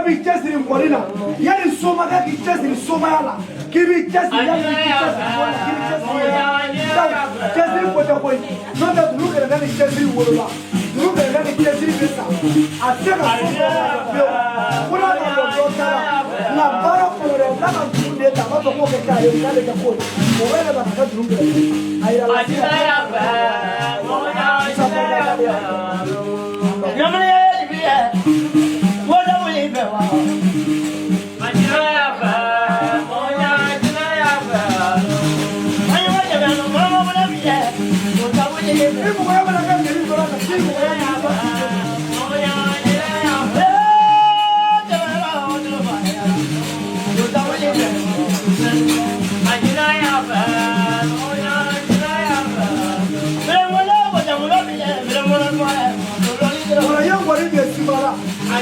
b'i cɛsiri nkɔni na, yanni somakɛ k'i cɛsiri somaya la, k'i b'i cɛsiri, yanni k'i cɛsiri mɔni na, k'i b'i cɛsiri. Donc cɛsiri ko tɛ koyi, n'o tɛ dunu kɛlɛkɛ ni cɛsiri wolola, dunu kɛlɛkɛ ni cɛsiri bɛ sa, a tɛ se ka so dɔ la fiyewu, fo n'a ka dɔn dɔ ta la. Nka baara fɔlɔ dɛ, n'a ka dunu de ta, a b'a fɔ k'o kɛ k'a ye, k'ale kɛ ko ye, o bɛ yɛlɛma ka kɛ dunu kɛlɛkɛ a yira la sisan. Ni mɔgɔya mana kɛ jeli dɔrɔn ka ci mɔgɔya ɲini ba. Wala ye wari de sibara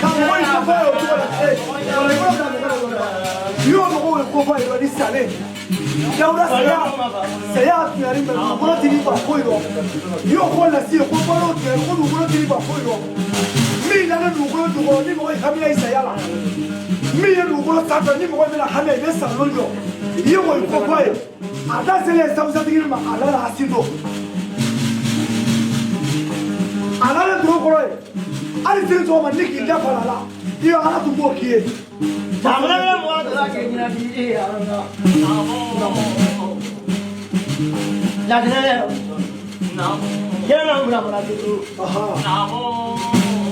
ka mɔgɔ in ko fɔ ye o cogo la, wala i bolo ka mɔgɔ la, i y'o mɔgɔw ye ko fɔ ye ni salen Dawuda saya saya tuɲari mɛ dugukolo tigi ba foyi rɔ, i y'o ko lase ye ko balo tuɲari ko dugukolo tigi ba foyi rɔ, min dalen dugukolo jukɔrɔ ni mɔgɔ ye hamina i saya la, min ye dugukolo sanfɛ ni mɔgɔ bɛna hamina i bɛ sa lon jɔ, i ye o ko fɔ ye. A da selen sawusatigi ma, a nana a sin don, a nana dugu kɔrɔ ye hali sini sɔgɔma ni k'i da fara la, i ye Ala tun b'o k'i ye. I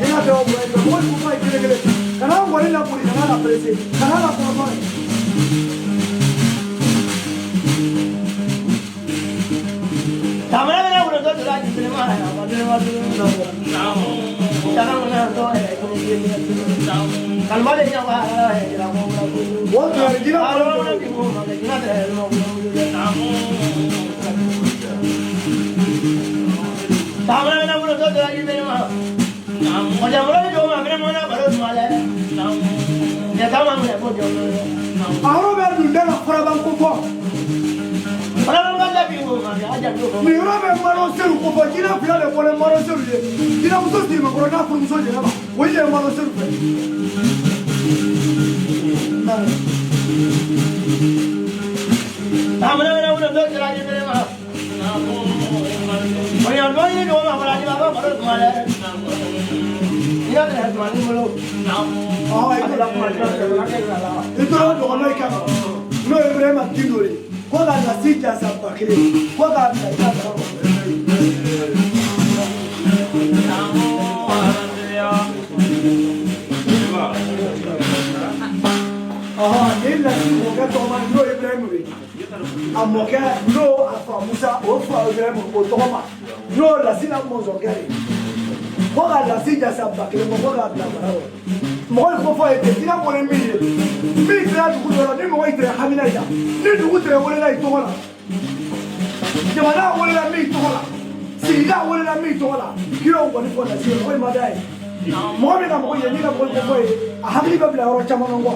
n'a fɛ o mɔgɔ ko fɔ ye kelen kelen, kana ŋɔni laboli, kana la presse, kana la kɔrɔtɔ ye. O tuɲari jinɛ kɔrɔ. A yɔrɔ bɛ dun da la faraban ko fɔ, nin yɔrɔ bɛ malo seru ko fɔ, jinɛ fila de bɔlen malo seru ye, jinɛmuso sigimakɔrɔ n'a furumuso jɛnɛba, o ye malo seru fɛ. I tora dɔgɔnɔ i kama, n'o ye Ibrahima Gindo ye, ko ka lasi jasa 1000, ko k'a bila i ka daga kɔnɔ. Nin lasi mɔkɛ tɔgɔma, n'o ye Ibrahima ye, a mɔkɛ n'o a fa Musa, o fa Ibrahima o tɔgɔma, n'o lasi la mɔzɔnkɛ ye, ko ka lasi jasa 1000 bɔ, ko k'a bila mara kɔnɔ. Mɔgɔ ye ko fɔ ye ten, jinɛ kɔni min ye min kɛra dugu dɔ la, ni mɔgɔ yi tɛrɛ hamina yi la, ni dugu tɛrɛ welela i tɔgɔ la, jamana welela min tɔgɔ la, sigida welela min tɔgɔ la, k'i y'o kɔni fɔ lasi ye, mɔgɔ in ma da ye. Mɔgɔ min ka mɔgɔ ye, n'i ka mɔgɔ ko fɔ ye, a hakili bɛ bila yɔrɔ caman kɔ.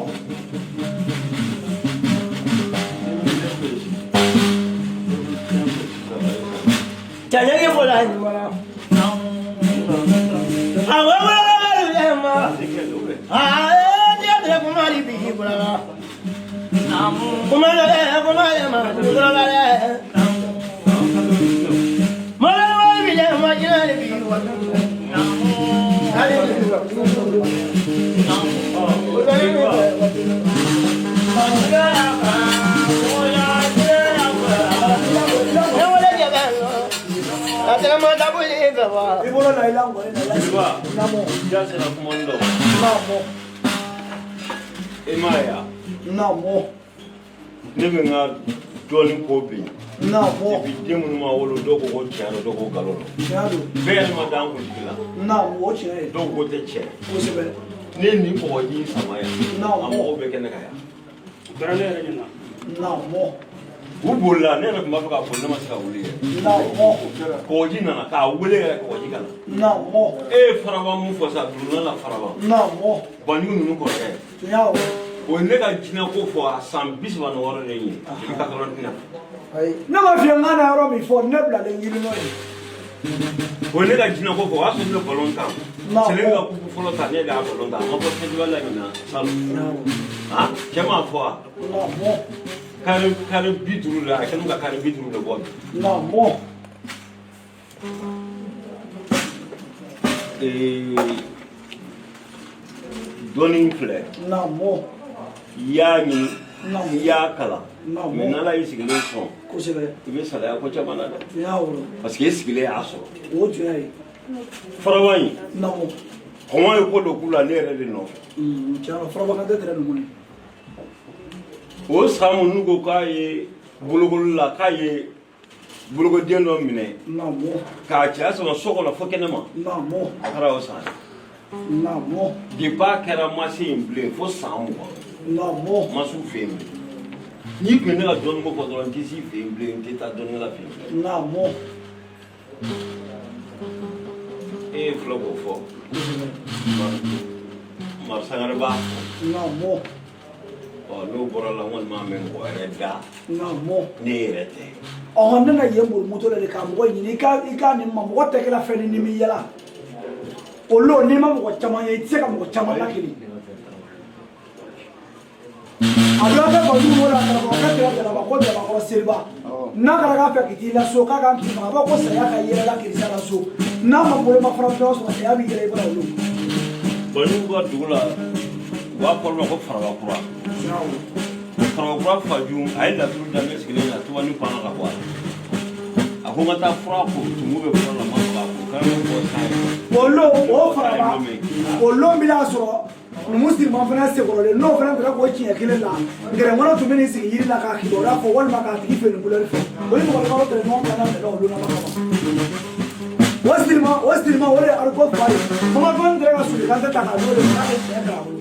I bolo la i la ngɔni na i la namo. Ja sera kuma dɔ. Namo. E m'a ye wa? Namo. Ne bɛ n ka dɔɔnin ko bi. Namo. Depuis den minnu ma wolo, dɔw ko ko tiɲɛ don, dɔw ko nkalon don. Tiɲɛ don. Bɛɛ yɛrɛ ma da an kuntigi la. Namo, o tiɲɛ ye. Dɔw ko tɛ tiɲɛ. Kosɛbɛ. Ne ye nin kɔgɔji in sama yan. Namo. A mɔgɔw bɛ kɛnɛ kan yan. Kɛra ne yɛrɛ ɲɛna. Namo. U bolila, ne yɛrɛ tun b'a fɛ k'a boli, ne ma se ka wuli yɛrɛ. Namo. Kɔgɔji nana k'a wele yɛrɛ, kɔgɔji ka na. Namo. E ye faraba mun fɔ sa, durunna la faraba. Namo. Banjugu ninnu kɔrɔkɛ. Tiɲɛ o. O ye ne ka jinɛko fɔ a san 36 de ye depuis 89. Ne ma f'i ye n ka na yɔrɔ min fɔ, ne bilalen yiri nɔ ye. O ye ne ka jinɛko fɔ, o y'a sɔrɔ ne bɛ balon tan. Sɛnɛ ka kupu fɔlɔ ta ne de y'a balon ta a ma bɔ festival la ɲinan salon. Ah, cɛ m'a fɔ wa? Kari 50 la a kɛlen ka kari 50 de bɔ bi. Dɔnni filɛ. I y'a ɲini, i y'a kalan. Mais n'Ala y'i sigilen sɔn. Kosɛbɛ. I bɛ salaya ko caman na dɛ. Parce que e sigilen y'a sɔrɔ. O tiɲɛ ye. Faraba in. Kɔngɔ ye ko dɔ k'u la ne yɛrɛ de nɔfɛ. Tiɲɛ na Faraba kan tɛ tɛrɛ numu ye. O san mun n'u ko k'a ye bolokoli la k'a ye bolokoden dɔ minɛ. K'a cɛya sama so kɔnɔ fo kɛnɛma. A kɛra o san ye. Depuis a kɛra ma se yen bilen fo san 20. Ma s'u fɛ yen bilen. N'i tun ye ne ka dɔnniko fɔ dɔrɔn n tɛ s'i fɛ yen bilen n tɛ taa dɔnnikɛla fɛ yen bilen. E ye filɛ k'o fɔ. Mari Sangare b'a fɔ. Ɔ n'o bɔra la n kɔni m'a mɛn mɔgɔ wɛrɛ da. Ne yɛrɛ tɛ. Ɔhɔn ne na yen boli moto la de ka mɔgɔ ɲini i ka nin ma mɔgɔ tɛ kɛla fɛn ni n'i yɛlɛ. O lo n'i ma mɔgɔ caman ye i tɛ se ka mɔgɔ caman lakili. A dɔ kɛ Banjugu la karamɔgɔkɛ kɛra Jalaba ko Jalabakɔrɔ Seriba. N'a kɛra k'a fɛ k'i t'i la so k'a k'an k'i ma a b'a ko saya ka yɛlɛ la kirisa la so n'a ma boloma fara fɛn sɔrɔ saya b'i yɛlɛ i bɔra olu. Banjugu ka dugu la u b'a fɔ olu ma ko Farabakura. Farabakura Faju a ye laturu da ne sigilen na tubani panna ka bɔ a la. A ko n ka taa fura ko tumu bɛ fura la n ma sɔn k'a ko k'an bɛ bɔ san ye. O lo o Faraba o lo min y'a sɔrɔ numu siriman fana senkɔrɔlen n'o fana taara k'o tiɲɛ kelen la gɛrɛnkɔrɔ tun bɛ n'i sigi yiri la k'a kibaruya fɔ walima k'a tigi fɛ nin kulɛri fɛ o ni mɔgɔkɔrɔbaw tɛrɛ ɲɔgɔn kan na olu na kama o siriman o de ye ariko fa ye mamadu tɛrɛ ka soli kan tɛ ta k'a d'o de ma k'a kɛ tiɲɛ k'a bolo.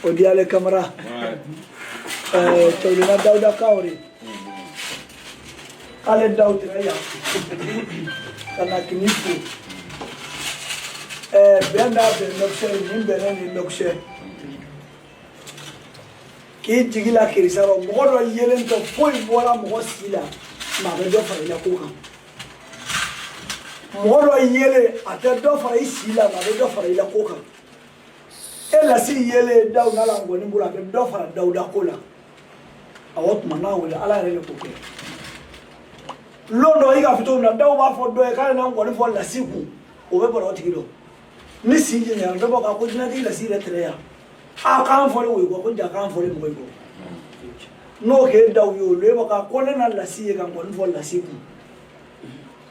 Odiale Camara, Tolina Dauda Kauri, Ale Dauda ya, kana kinifu, benda benokse, nimbene ninokse, ki jigila kirisaro, mɔgɔ dɔ yelen tɛ foyi bɔra mɔgɔ si la, maa bɛ dɔ fara i la ko kan. Mɔgɔ dɔ yelen a tɛ dɔ fara i si la, maa bɛ dɔ fara i la ko kan. E lasi yele Dawuda la ngɔni bolo a bɛ dɔ fara Dawuda ko la. Awɔ tuma n'a wele Ala yɛrɛ de k'o kɛ. Lon dɔ i k'a fɔ cogo min na dɔw b'a fɔ dɔ ye k'ale na ngɔni fɔ lasi kun, o bɛ bɔra o tigi dɔn. Ni si jɛnyana dɔ b'a fɔ ko jinɛtigi lasi yɛrɛ tɛrɛ yan. A k'an fɔli o ye kɔ ko ja k'an fɔli mɔgɔ ye kɔ. N'o k'e daw ye olu e b'a fɔ ko ne na lasi ye ka ngɔni fɔ lasi kun.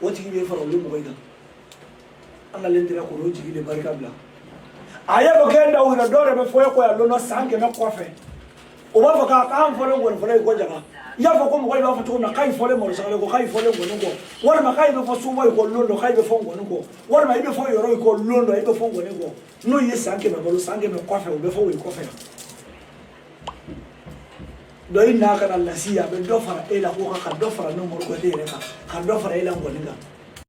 O tigi bɛ fara olu mɔgɔ in kan. An nalen tɛrɛ k'olu jigi de barika bila. A ye dɔ kɛ daw yɛrɛ dɔw yɛrɛ bɛ fɔ e kɔ yan lon dɔ san 100 kɔfɛ. O b'a fɔ k'an fɔlen nkɔni fɔlɔ ye ko jaga. I y'a fɔ ko mɔgɔ b'a fɔ cogo min na k'a fɔlen malo sagalen kɔ, k'a fɔlen nkɔni kɔ, walima k'a bɛ fɔ soba kɔ lon dɔ, k'a bɛ fɔ nkɔni kɔ, walima i bɛ fɔ yɔrɔ kɔ lon dɔ, i bɛ fɔ nkɔni kɔ. N'o ye san 100 balo, san 100 kɔfɛ, o bɛ fɔ o ye kɔfɛ yan. Donc i n'a kana lasi, a bɛ dɔ fara e la ko kan, ka dɔ fara ne Umaru Kuyate yɛrɛ kan, ka dɔ fara e la nkɔni kan.